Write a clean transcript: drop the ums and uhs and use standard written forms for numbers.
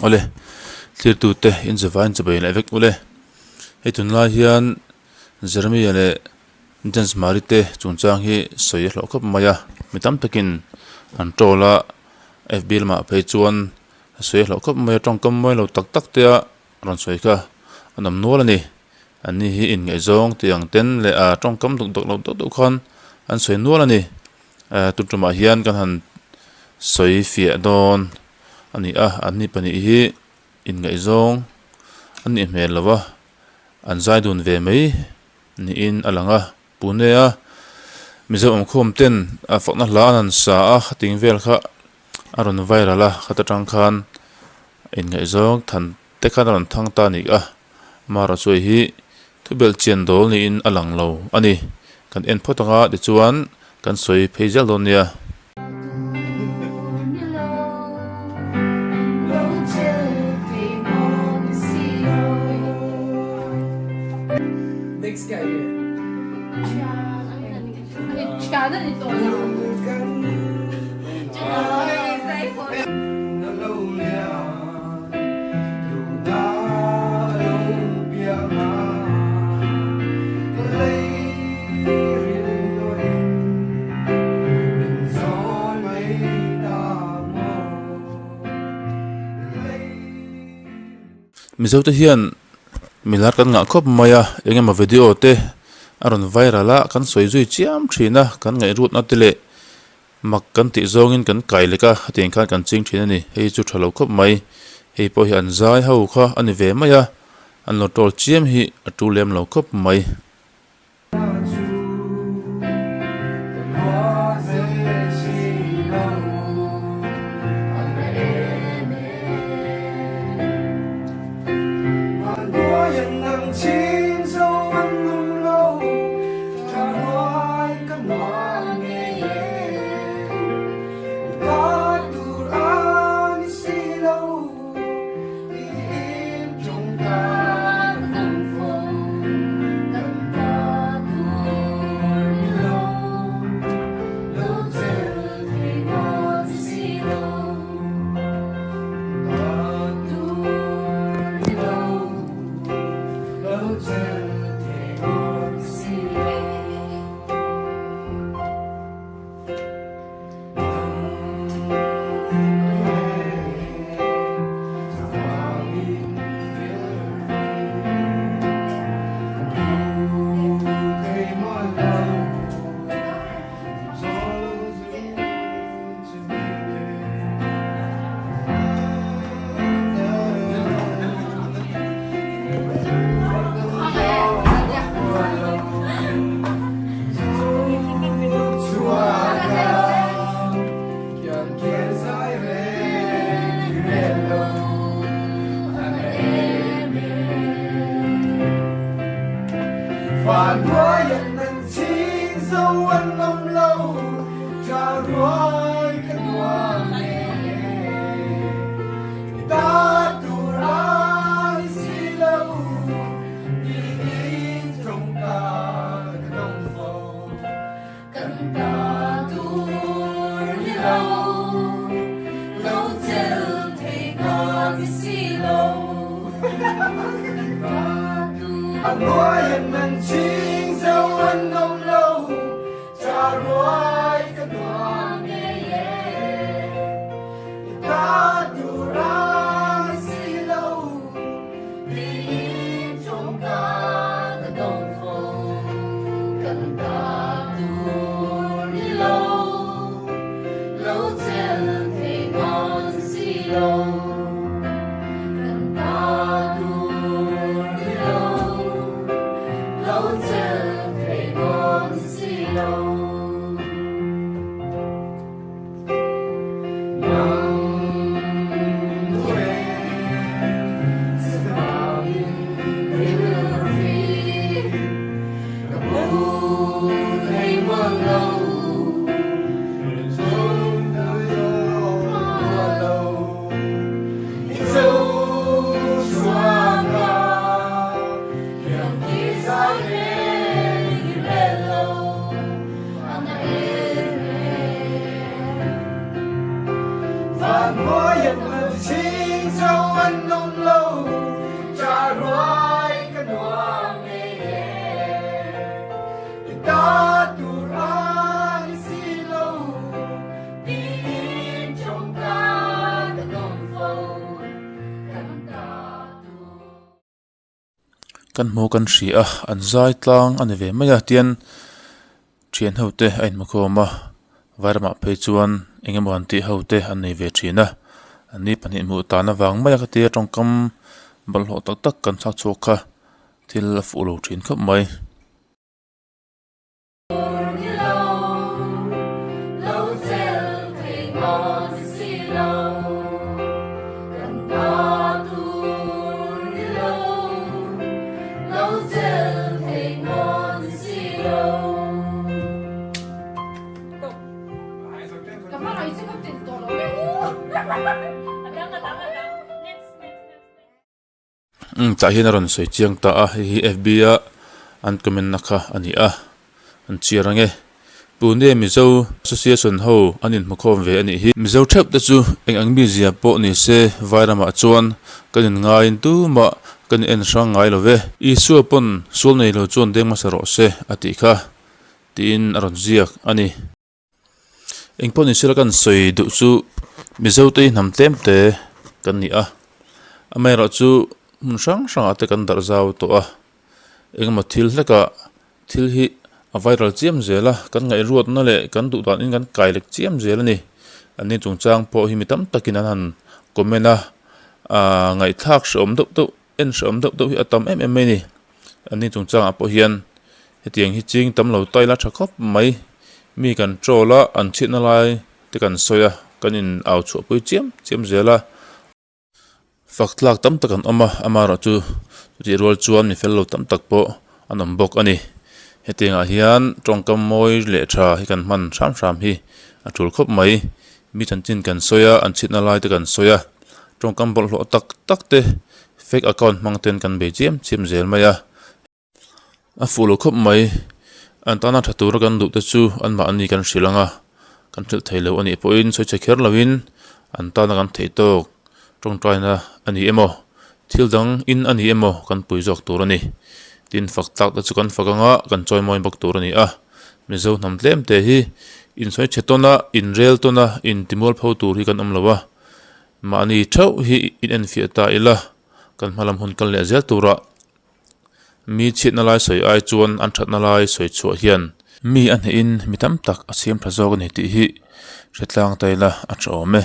Awle, thlirtute in zavai in chabai leh vek ule. Hei tunlai hian Jeremia leh James Mari te chungchang hi sawi a hlawh khawp mai a, mi tam takin an troll a, FB lamah phei chuan a sawi a hlawh khawp mai a, tawngkam mawi lo tak tak te a rawn sawi kha an awm nual a ni. Anni hi inngaihzawng tih ang ten leh a tawngkam duk duk loh deuh deuh khan an sawi nual a ni. Tun tumah hian kan han sawi fiah dawn a ni a, anni pahnih hi inngaihzawng an nih hmel lo va, an zai dun ve mai niin a lang a. Pune a Mizo awmkhawm ten a fakna hla an han sa a, khating vel kha a rawn viral a, khata tang khan inngaihzawng than te khan a rawn thang ta a ni a, Marawchuai hi thu belh chian dawl niin a lang lo a ni. Kan en phawt ang a, tichuan kan sawi phei zel dawn nia. Mizo te hian milar kan ngah khawp mai a eng emaw video te a rawn viral a kan sawi zui chiam thin a kan ngaihruatna te leh Mak kan tih zawngin kan kai lek a, hetiang khan kan ching thin a ni. Hei chu tha lo khawp mai. Hei pawh hi an zai ho kha a ni ve mai a, an lo tawl chiam hi a tu lem lo khawp mai. Kan hmu kan hria a, an zai tlang a ni ve mai a tian thian ho te a inhmukhawm a, vairamah phei chuan eng emaw han tih ho te an nei ve thin a, an ni pahnih hmuh tan avang mai a ka tia tawngkam bawlhhlawh tak tak kan chhak chhuak kha thil a fuh lo thin khawp mai. Umm tah hian a rawn sawi chiang ta a hei hi fb a an comment na kha a ni a an chhiar ang e Pune Mizo Association ho an inhmukhawm ve a nih hi. Mizo theuh te chu eng ang mizia pawh ni se Vairamah chuan kan inngaiin tumah kan in en hrang ngai lo ve. Isua pawn sual nei lo chuan deng hmasa rawh se a tih kha tiin a rawn ziak a ni. Eng pawh ni sela kan sawi duh chu Mizo te hi hnam tlem te kan ni a, amaherawhchu hmun hrang hrangah te kan darh zau tawh a, engemaw thil hlekah thil hi a viral chiam zel a, kan ngaihruatna leh kan duh danin kan kai lek chiam zel a ni. Anni chungchang pawh hi mi tam takin an han comment a, aaa ngaihthlak hrehawm deuh deuh en hrehawm deuh deuh hi a tam em em mai a ni. Anni chungchangah pawh hian hetiang hi ching tam lo ta ila tha khawp mai. Mi kan troll a, an chhiatna lai te kan sawi a, kan in au chhuah pui chiam chiam zel a. Fak tlak tam tak an awm a, amaherawhchu chutih rual chuan mi fel lo tam tak pawh an awm bawk a ni. Hetiangah hian tawngkam mawi leh tha hi kan hman hram hram hi a tul khawp mai. Mi chanchin kan sawi a, an chhiatna lai te kan sawi a, tawngkam bawlhhlawh tak tak te fake account hmang ten kan bei chiam chiam zel mai a. A fuh lo khawp mai, an tana tha tura kan duh te chu anmahni kan hrilh ang a, kan hrilh thei lo a nih pawhin sawi chhe kher loin an tana kan theih tawk tawngtaina a ni emaw thil dang in a ni emaw kan pui zawk tur a ni. Tin fak tlak te chu kan fak anga kan chawimawi bawk tur a ni a, Mizo hnam tlem te hi insawi chhe tawn a, inrel tawn a, intimual pho tur hi kan awm lo a, mahni theuh hi in enfiah ta ila kan hmalam hun kal leh zel turah mi chhiatna lai sawi ai chuan an thatna lai sawi chhuah hian mi a hnehin mi tam tak a siam tha zawk a ni tih hi hretlang ta ila a tha awm e.